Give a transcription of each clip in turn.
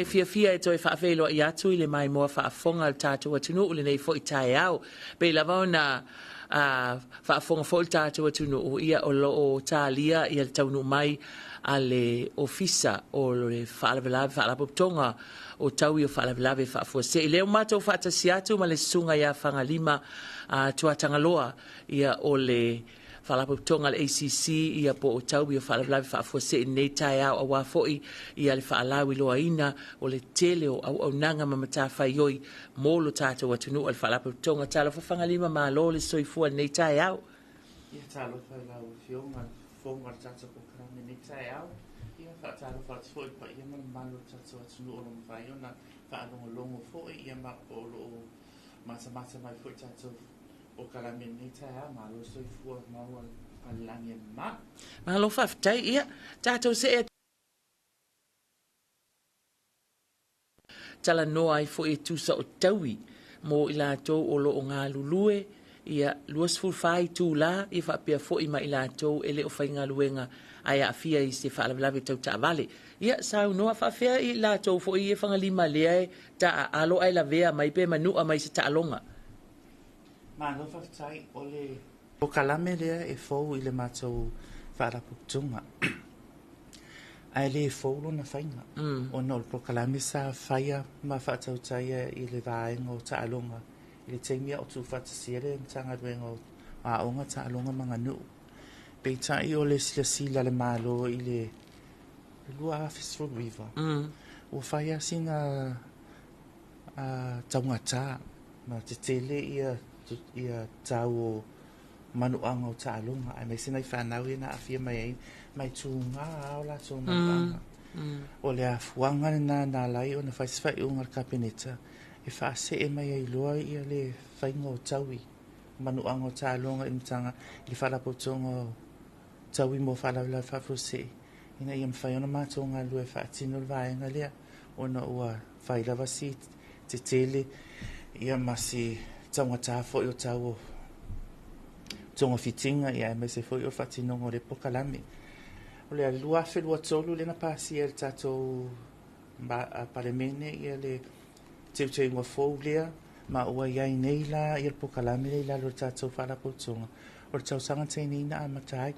E fiafia e toe faafeiloai atu i le maimoa faafofoga a le tatou atunuu i lenei foi taeao. Pei lava ona faafofoga foi le tatou atunuu, ia o lo o talia ia le taunuu mai a le Ofisa o le Faalavelave Faalapotopotoga o Taui o Faalavelave Faafuasei. Lea ua matou faatasi atu ma le Susuga ia Fagalima Tuatagaloa, ia o le Faalapotopotoga a le ACC ia po o Taui o Faalavelave Faafuasei i lenei taeao aua foi ia le faalauiloaina o le tele o auaunaga ma matafaioi mo lo tatou atunuu a le Faalapotopotoga. Talofa Fagalima, malo le soifua i lenei taeao. Ia talofa i lau Afioga i le Fofoga o le tatou polokalame i lenei taeao. Ia faatalofa atu foi i le paia ma le mamalu o le tatou atunuu o lo o mafai ona faalogologo foi ia ma o lo o matamata mai foi i tatou polokalame i lenei taeao. Malo le soifua maua ma le lagi e mama. Malo faafetai. Ia, tatou see talanoa ai foi e tusa o taui mo i latou o lo o galulue ia 24 itula ia faapea foi ma i latou e le o faigaluega ae aafia i se faalavelave tau taavale. Ia saunoa faafea i latou foi ia Fagalima lea e taaalo ae lavea mai pe manua mai se taaloga. Malo faafetai. O le polokalame lea e fou i le matou faalapotopotoga. Ae le fou lona faiga, ona o le polokalame sa faia ma faatautaia i le vaega o taaloga i le taimi a o tuufaatasia le Matagaluega o Aoga, Taaloga ma Aganuu. Peitai o le silasila a le Malo i le 2019, ua fai lava sina taugata ma tetele ia tau o manuaga o taaloga, aemaise nai fanau ia na aafia mai ai, mai tuga lava o latou manuaga. O le afuaga lena na ala ai ona fai se faaiuga a le Kapeneta e faasee mai ai loa ia le faiga o taui manuaga o taaloga i le i le Faalapotopotoga o Taui mo Faalavelave Faafuasei, ina ia mafai ona matou galulue e faatino le vaega lea, ona ua fai lava si tetele ia ma si taugata foi o tau o togafitiga ia aemaise foi o le faatinoga o le polokalame. O le 2023 lea na pasia e le tatou Palemene ia le teuteuga fou lea, ma ua i ai nei la ia le polokalame lea i lalo o le tatou Faalapotopotoga. O le tausaga tei na amata ai,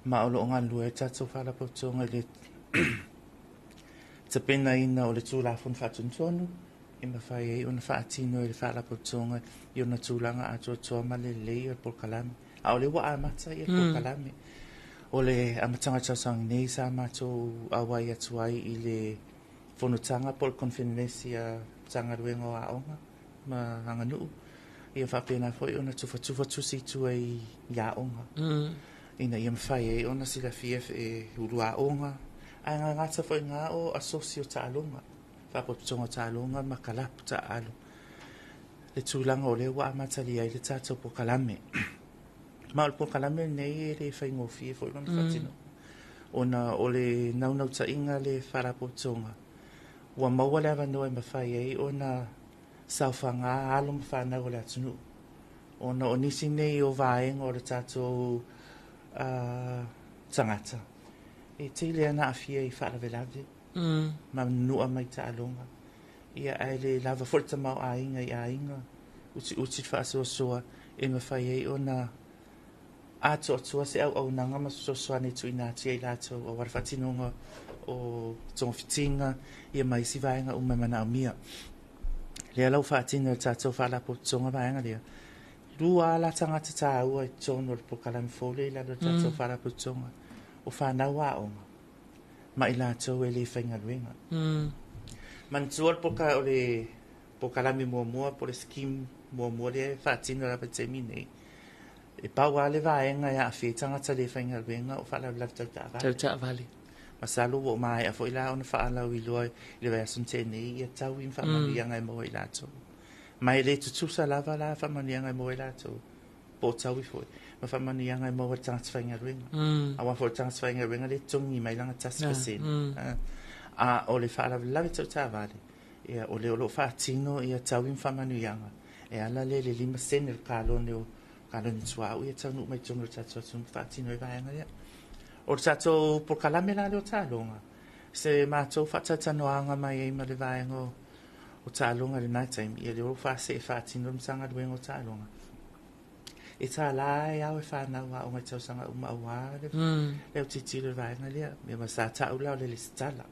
ma o lo o galulue ai le tatou Faalapotopotoga i le tapenaina o le Tulafono Faatonutonu e mafai ai ona faatino e le Faalapotopotoga i ona tulaga atoatoa ma le lelei o le polokalame. A o lea ua amata ia le polokalame. O le amataga o le tausaga nei sa matou auai atu ai i le fonotaga po o le conference a Matagaluega o Aoga ma Aganuu, ia faapena foi ona tufatufa tusi i tua i aoga ina ia mafai ai ona silafia e ulu aoga, ae gagata foi ngā o asosi o taaloga, faalapotopotoga o taaloga ma kalapu taaalo, le tulaga o lea ua amatalia ai le tatou polokalame. Ma o le polokalame lenei e le faigofie foi lona faatinoga, ona o le naunautaiga le faalapotopotoga ua maua le avanoa e mafai ai ona saofaga alo ma fanau o le atunuu, ona o nisi nei o vaega o le tatou tagata e tele ana aafia i faalavelave ma manua mai taaloga, ia ae le lava foi le tamaoaiga i aiga, utiuti le faasoasoa e mafai ai ona atoatoa se auaunaga ma fesoasoani e tuuina atu ia i latou aua le faatinoga o togafitiga ia ma isi vaega uma e manaomia. Lea la ua faatino e le tatou Faalapotopotoga vaega lea. Lua lava la tagata taua i totonu o le polokalame fou lea i lalo o le tatou Faalapotopotoga, o fanau aoga ma i latou e le faigaluega. Manatua o le polokalame muamua po o le scheme muamua lea e faatino lava i le taimi nei, e pau lava le vaega e aafia ai tagata le faigaluega o faalavelave tau taavale. Tau taavale. Masalo ua maea foi la ona faalauiloa i le vaiaso na tea nei ia taui ma faamanuiaga e maua i latou. Ma e le tutusa lava la faamanuiaga e maua i latou, po o taui foi, ma faamanuiaga e maua i le tagata faigaluega. Aua foi o le tagata faigaluega lea e totogi mai lana 1%. A o le faalavelave tau taavale, ia, o lea o lo o faatino ia taui ma faamanuiaga, e ala lea i le 5 sene o le kalone o kalone suauu ia taunuu mai totonu o le tatou atunuu ma faatino ai vaega lea. O le tatou polokalame la lea o taaloga, Se matou faatalatalanoaga mai ai ma le vaega o taaloga i lena taimi, ia lea ua faasee e faatino le Matagaluega o Taaloga. E tālā e ao e fanau aoga i tausaga uma auā le, le autilotilo i le vaega lea. Ia ma sa ta'u la o le lesitala.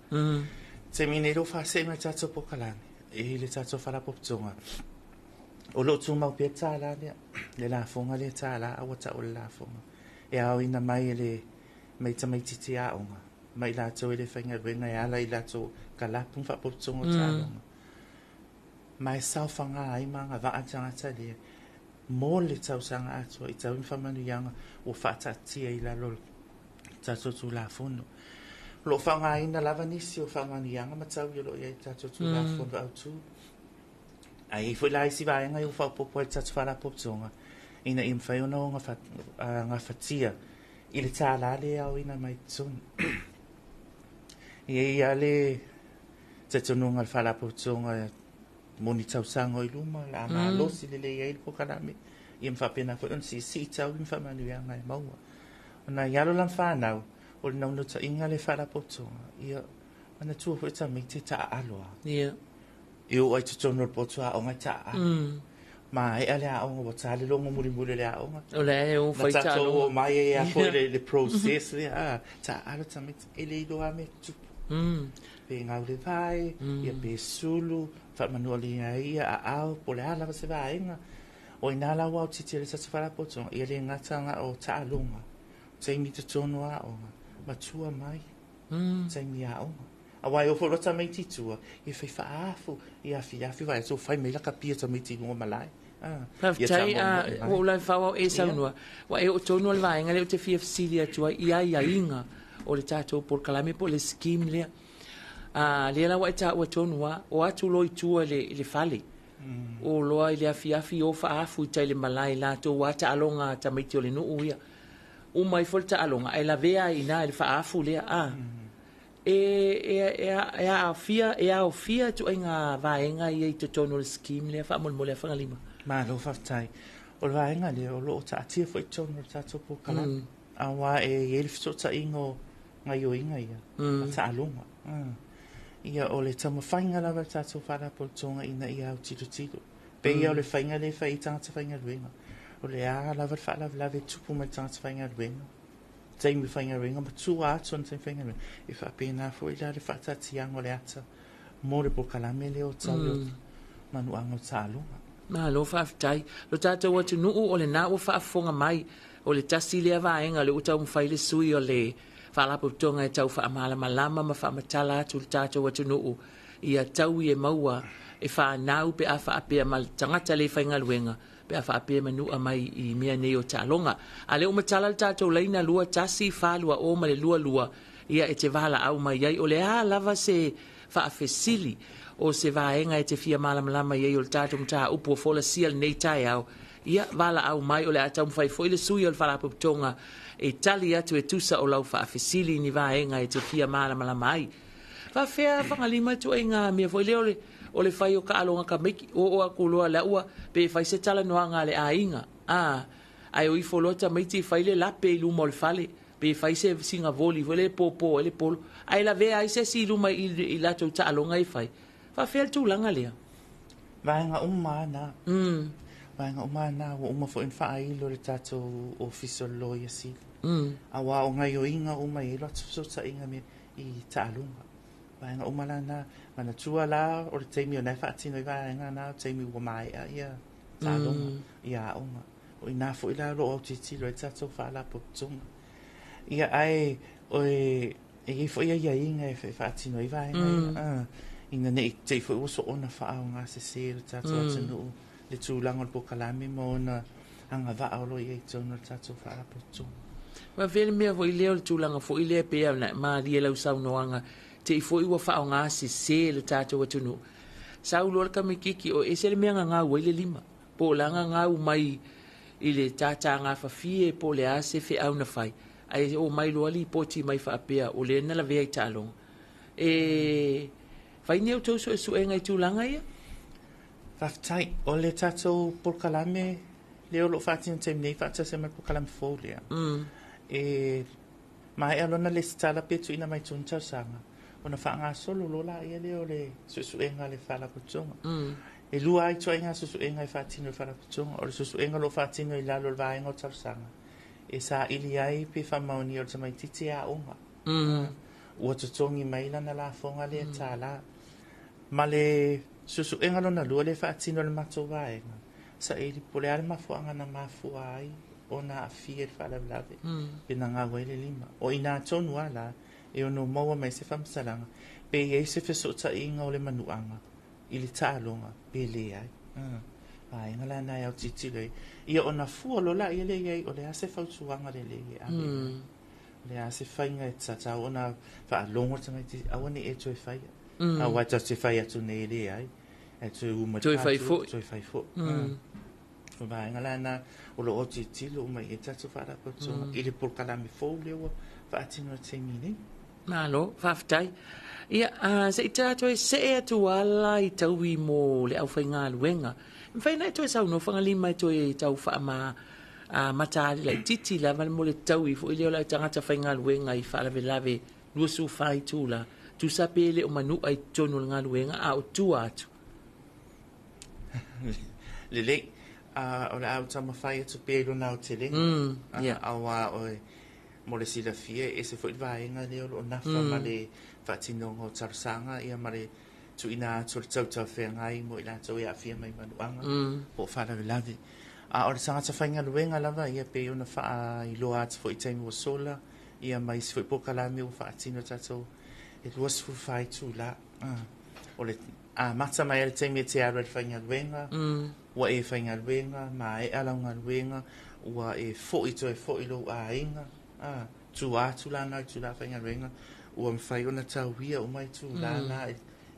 Taimi nei lea ua faasee mai i le tatou polokalame, i le tatou Faalapotopotoga, o lo o tumau pea le tālā lea, le lafoga lea e tālā a ua ta'u o le lafoga. E aoina mai e le mai tamaitiiti aoga, ma i latou e le faigaluega e ala i latou kalapu ma faapotopotoga o taaloga. Ma e saofaga ai ma agavaa le tagata lea mo le tausaga atoa i tau i ni faamanuiaga ua faataatia i lalo o le tatou Tulafono. O lo o faaaogaina lava nisi o faamanuiaga ma taui o lo o i ai i le tatou Tulafono Autu. Ae i ai foi la isi vaega ia ua faaopoopo ai le tatou Faalapotopotoga ina ia mafai ona gafatia i le $1 lea e aoina mai totonu. E i ai lava le talitonuga o le Faalapotopotoga mo ni tausaga o i luma, o le a malosi lelei ai le polokalame, ia ma faapena foi ona siisii taui ma faamanuiaga e maua. O nai alo la ma fanau, o le naunautaiga lea Faalapotopotoga, ia manatua foi tamaiti e taaalo lava. E oo ai i totonu o le potu aoga e taaalo. Maea le aoga, ua ta le logo mulimuli o le aoga. O lea e o fai taaloga. Na tatou o mai ai lava foi le process lea, a, taaalo tamaiti, e le iloa lava mea e tutupu. Pe gau le vae, ia pe sulu, faamanualia ai ia aao, po o le a lava se vaega. O i ina la ua aotiti ai le tatou Faalapotopotoga, ia le gata na o taaloga, taimi i totonu o aoga, matua mai, taimi aoga. Aua e oo foi loa tamaiti i tua, ia fai faaafu, ia afiafi vaai atu ua fai mai lakapi a tamaiti i luga o malae. Faafetai, ua ou laefau au e saunoa, ua e oo tonu lava i le vaega lea ou te fia fesili atu ai i aiaiga o le tatou polokalame po o le scheme lea. Lea la ua e taua tonu lava, o atu loa i tua i le fale, o loa i le afiafi o faaafu i tai i le malae i latou lava taaloga a tamaiti o le nuu ia. Uma ifo le taaloga ae lavea ai i ina i le faaafu lea. E aafia, e aofia ituaiga vaega ia i totonu o le scheme lea faamolemole a Fagalima? Malo faafetai. O le vaega lea o lo o taatia foi i totonu o le tatou polokalame, aua e i ai le fesootaiga o gaioiga ia ma taaloga. Ia, o le taumafaiga lava o le tatou Faalapotopotoga ina ia autilotilo. Pei lava o le faiga lea e fai ai tagata faigaluega. O le a lava le faalavelave e tupu mai i le tagata faigaluega, taimi faigaluega ma tua atu o ni taimi faigaluega, e faapena foi la le faataatiaga o le ata mo le polokalame lea o tau o manuaga o taaloga. Malo faafetai. Lo tatou atunuu o lena ua faafofoga mai, o le tasi lea vaega lea ua taumafai le sui o le Faalapotopotoga e tau faamalamalama ma faamatala atu i le tatou atunuu ia taui e maua e fanau pe a faapea ma le tagata le faigaluega pe a faapea e manua mai i mea nei o taaloga. A lea ua matala le tatou laina 2 1 4 2 0 ma le 2 2, ia e te valaau mai ai. O le a lava se faafesili o se vaega e te fia malamalama i ai o le tatou mataupu ua folasia lenei taeao, ia valaau mai, o le a taumafai foi le sui o le Faalapotopotoga e tali atu e tusa o lau faafesili i ni vaega e te fia malamalama ai. Faafefea Fagalima ituaiga mea foi lea o le o le fai o taaloga tamaiti, oo atu loa la ua pe fai se talanoaga a le aiga, a, ae o ifo loa tamaiti fai le lape i luma o le fale, pe fai se sina voli foi lea e pōpō ai le polo, ae lavea ai se isi i luma i, i latou taaloga e fai. Faafefea le tulaga lea? Vaega uma lava na. Vaega uma lava na, ua uma foi ona faailo le tatou Ofisa o le Loia Sili. Aua o gaioiga uma e i ai lo latou fesootaiga i taaloga. Vaega uma la na, manatua la o le taimi o na e faatino ai vaega na, o le taimi ua maea ia taaloga, ia aoga. O i ina foi la o lo o autilotilo ai le tatou Faalapotopotoga. Ia ae o e i ai foi aiaiga e faatino ai vaega ia, ina ne i te i foi ua soona faaaogasese e le tatou atunuu le tulaga o le polokalame ma ona agavaa o lo o i ai i totonu o le tatou Faalapotopotoga. Ua avea le mea foi lea o le tulaga foi lea pei ona malie lau saunoaga, te i foi ua faaaoga sese le tatou atunuu. Sau loa le tamaitiiti o ese le mea gagau ai le lima, po o la gagau mai i le tātāgafafie po o le a se feau na fai, ae oo mai loa lipoti mai faapea o lea na lavea i taaloga. E fai ni a outou suesuega i tulaga ia? Faafetai. O le tatou polokalame lea o lo o faatino i le taimi nei faatasi ai ma le polokalame fou lea, e maea loa ona lesitala pe tuuina mai i totonu tausaga. Ona faagasolo loa laia lea o le suesuega a le Faalapotopotoga. E lua lava ituaiga suesuega e faatino e le Faalapotopotoga. O le suesuega o lo o faatino i lalo o le vaega o talosaga e saili ai pe faamaonia o le tamaitiiti e aoga. Ua totogi mai lana lafoga lea $1. Ma le suesuega lona lua lea e faatino e le matou vaega, saili po o le a le mafuaaga na mafua ai ona aafia i le faalavelave pe na gau ai le lima. O i ina tonu lava la e ono maua mai se faamatalaga pe i ai se fesootaiga o le manuaga i le taaloga pe leai. Vaega la na e autilotilo ai. Ia ona fua loa laia lea i ai o le a se fautuaga lelei e ave i ai. O le a se faiga e tatau ona faalogo le tamaitiiti aua ne i e toe faia. Aua tatou te fai atu nei e leai, ae toe u mai Toe fai foi. Toe fai foi. O vaega la na o lo o autilotilo uma i ai tatou faalapotopotoga i le polokalame fou lea ua faatino i le taimi nei. Malo, faafetai. Ia, se i ta toe see atu lava i taui mo le aufaigaluega. E mafai ona e toe saunoa Fagalima e toe tau faama mataali laitiiti lava mo le taui foi lea o le tagata faigaluega i faalavelave 24 itula, tusa pe le o manua i totonu o le galuega a o tua atu. Lelei, o le a ou taumafai atu pea i lona aotelega. Aua o mo le silafia e ese foi le vaega lea o lo o nafa ma le faatinoga o talosaga ia ma le tuuina atu o le tautaufaafeagai mo i latou e aafia mai i manuaga po o faalavelave. A o le tagata faigaluega lava ia pei ona faailoa atu foi i taimi ua sola ia ma isi foi polokalame ua faatino e tatou e 24 itula. O le amata mai lava i le taimi e te alu ai i le faigaluega, ua e faigaluega, maea lau galuega, ua e foi toe foi lou aiga, a, tua atu la na itula faigaluega, ua mafai ona tauia uma itula na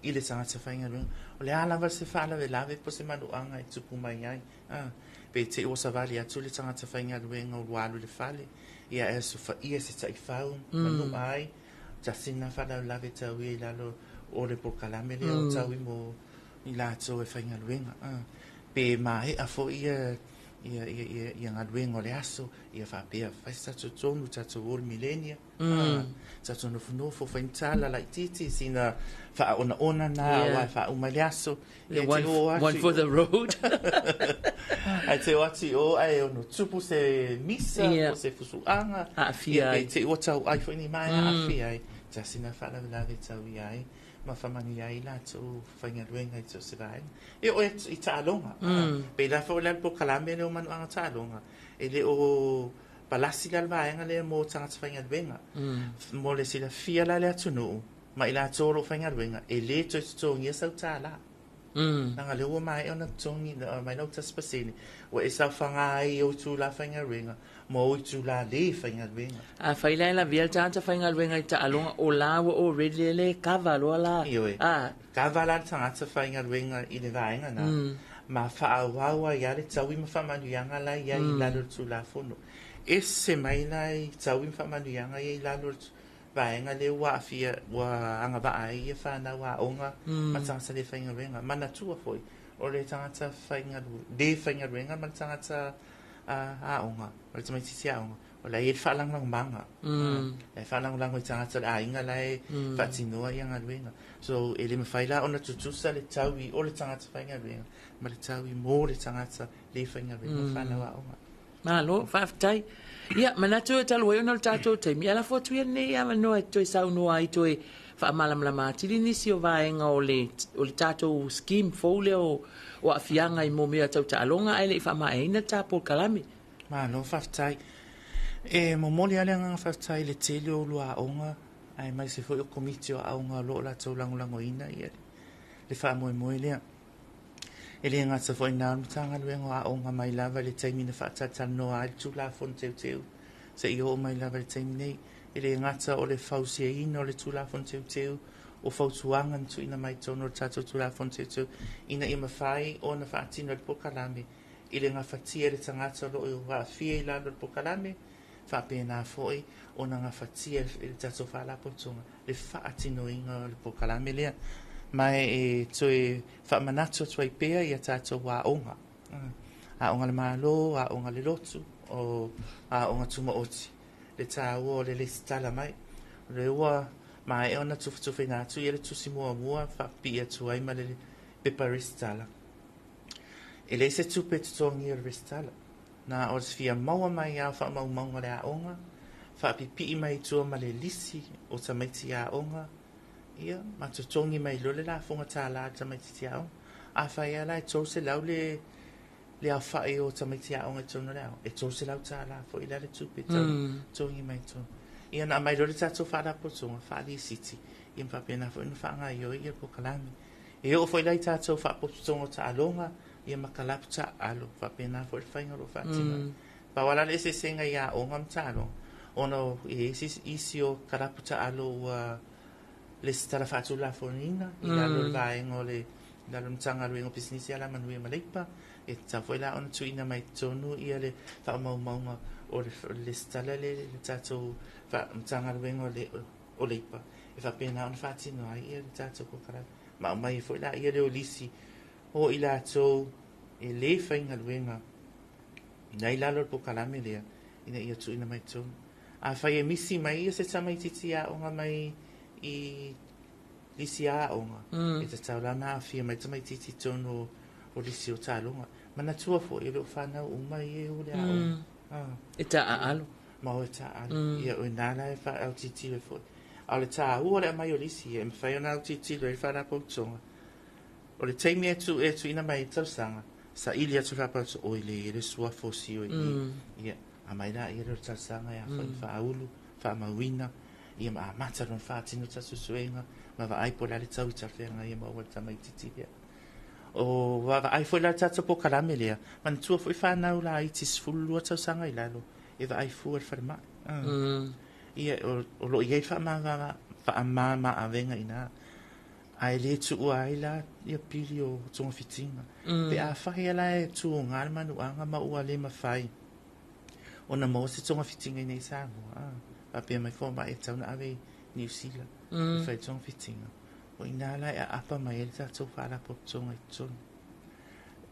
i le tagata faigaluega. O le a lava se faalavelave po o se manuaga e tupu mai ai, a, pe te i ua savali atu le tagata faigaluega ua alu i le fale, ia e asofaia se taifau, manua ai, tasi lena faalavelave e tauia i lalo o le polokalame lea o taui mo i latou e faigaluega. Pe maea foi ia ia ia ia galuega o le aso, ia faapea fai se tatou tonu, tatou o i le Millennia, tatou nofonofo, fai ni tala laitiiti, sina faaonaona na aua e faauma ai le aso. Ia, one, one for the road. Ae te o atu i o ae ono tupu se misa, po o se fusuaga. Aafia ai. Pe te i ua tauai foi ni maea aafia ai. Tasi lena faalavelave e tauia ai ma faamanuia ai latou faigaluega i so o se vaega. E oo i taaloga. Pei la foi la le polokalame lea o manuaga taaloga, e le o palasi la le vaega lea mo tagata faigaluega. Mo le silafia la e le atunuu, ma i latou o lo o faigaluega, e le toe totogia sau $1. Leaga o lea ua maea ona totogi mai lau 1%, ua e saofaga ai i ou itula faigaluega ma ou itula le faigaluega. Afai la e lavea le tagata faigaluega i taaloga, o la ua already le kava loa la. Ioe. Kava la le tagata faigaluega i le vaega na, ma faaauau ai lava le taui ma faamanuiaga la e i ai i lalo o le Tulafono. Ese mai la i taui ma faamanuiaga ia i lalo o le vaega lea ua aafia, ua agavaa ai ia fanau aoga ma tagata le faigaluega. Manatua foi, o le tagata le faigaluega ma le tagata aoga, o le tamaitiiti aoga, o la e i ai le faalagolagomaga. La e faalagolago i tagata o le aiga la e faatinoa ia galuega. So, e le mafai la ona tutusa le taui o le tagata faigaluega ma le taui mo le tagata le faigaluega ma fanau aoga. Malo, faafetai. Ia, manatu e talu ai ona o le tatou taimi, ae lafo atu ia lenei avanoa e toe saunoa ai, toe faamalamalama atili nisi o vaega o le, o le tatou scheme fou lea o, o aafiaga i mea tau taaloga ae le i faamaeaina le ta polokalame. Malo, faafetai. E momoli lava le agaga faafetai i le tele o ulu aoga aemaise foi o Komiti o Aoga o lo o latou lagolagoina ia le faamoemoe lea. E le gata foi i lena o le Matagaluega o Aoga mai lava i le taimi na faatalatalanoa ai le Tulafono Teuteu seia oo mai lava i le taimi nei. E le gata o le fausiaina o le Tulafono Teuteu, o fautuaga na tuuina mai i totonu o le tatou Tulafono Teuteu ina ia mafai ona faatino e le polokalame i le gafatia e le tagata o lo o aafia i lalo o le polokalame, faapena foi ona gafatia e le tatou Faalapotopotoga le faatinoina o le polokalame lea. Ma e toe faamanatu atu ai pea ia tatou aoga, aoga a le Malo, aoga a le lotu, o aoga tumaoti, le taua o le lesitala mai. O lea ua Maea ona tufatufaina atu ia le tusi muamua faapipii atu ai ma le pepa resitala. E leai se tupe e totogia o le resitala. Na o le fia maua mai lava o faamaumauga o le aoga, faapipii mai i tua ma le lisi o tamaiti aoga, ia, ma totogi mai loa le lafoga $1 a le tamaitiiti aoga. Afai lava la e $300 le le aofai o tamaiti aoga i totonu o le aoga, e $300 foi la le tupe e totogi mai i totonu. Ia ona aumai loa le tatou faalapotopotoga faalisiti, ia ma faapena foi ona faagaoioi le polokalame. E oo foi la i tatou faapotopotoga o taaloga, ia ma kalapu taaalo, faapena foi le faiga o lo o faatino ai. Pau lava la le eseesega i aoga ma taaloga, ona e i ai isi o kalapu taaalo ua lesitala faatulafonoina i lalo o le vaega o le i lalo o le Matagaluega o Pisinisi, Alamanuia ma Leipa, e tatau foi la ona tuuina mai i totonu ia le faamaumauga o le lesitala lea i le tatou Matagaluega o Leipa e faapena ona faatino ai ia le tatou polokalame. Ma aumai ai foi laia lea o lisi o i latou e le faigaluega na i lalo o le polokalame lea ina ia tuuina mai i totonu. Afai e misi mai ia se tamaitiiti aoga mai i lisi aoga, e tatau la ona aofia mai le tamaitiiti i totonu o lisi o taaloga. Manatua foi, e le o fanau uma ia e o i le aoga. E taaalo. Ma o e taaalo. Ia, o i ina la e autitilo ai foi. A o le taua o le aumai o lisi ia, e mafai ona autitilo ai le Faalapotopotoga. O le taimi e tuuina mai ai le talosaga, saili atu le Faalapotopotoga, oi leai e le o se suafa o Sio i i. Ia, aumai laia lea o le talosaga e afai faaulu, faamauina, ia ma amata loa ona faatino ta suesuega ma vaai po o le a le tau i talafeagai e maua e le tamaitiiti lea. O vaavaai foi la le tatou polokalame lea, manatua foi fanau laiti 12 tausaga i lalo e vaai fua i le falemai. Ia, o lo o i ai le faamama avega i ina, ae le tuua ai la ia pili o togafitiga. Pe afai la e tuga le manuaga ma ua le mafai ona maua se togafitiga i inei i Samoa, faapea mai fomai e tatau ona ave i Niu Sila e fai togafitiga, o i ina la e aapa mai ai le tatou faalapotopotoga i totonu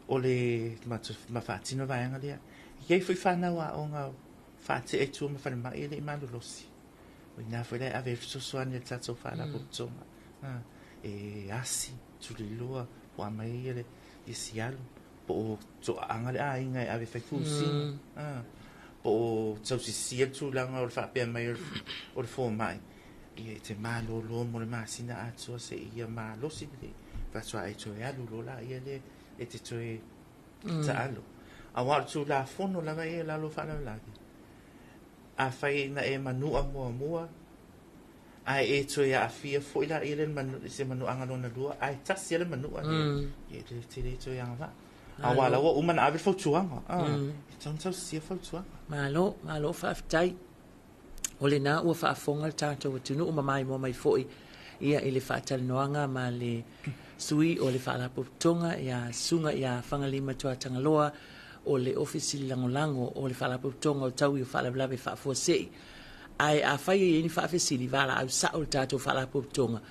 o le ma faatino vaega lea. E i ai foi fanau aoga faatea i tua ma falemai e le i malolosi. O i ina foi la e ave ai le fesoasoani a le tatou faalapotopotoga. E asi, tuliloa, po o aumai ia le sialu, po o toaaga le aiga e ave e fai fusiga, po o tausisia le tulaga o le faapea mai o le fomai, ia e te malolo mo le masina atoa seia ia malosi lelei, faatoa e toe alu loa laia lea e te toe taalo. Aua o le Tulafono lava ia i lalo o faalavelave, afai na e manua muamua, ae e toe aafia foi la ia le se manuaga lona lua, ae tasi lava le manua lea, ia e te le toe agavaa. Aua la ua uma ona ave le fautuaga, e tatau ona tausisia fautuaga. Malo, malo faafetai. O lena ua faafofoga le tatou atunuu ma maimoa mai foi ia i le faatalanoaga ma le sui o le Faalapotopotoga ia Susuga ia Fagalima Tuatagaloa o le Ofisa Sili Lagolago o le Faalapotopotoga o Taui o Faalavelave Faafuasei. Ae afai e i ai ni faafesili, valaau sao le tatou Faalapotopotoga.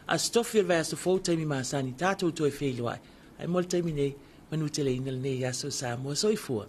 Aso Tofi o le vaiaso fou taimi masani, tatou toe feiloai. Ae mo le taimi nei, manuteleina lenei aso Samoa. Soifua.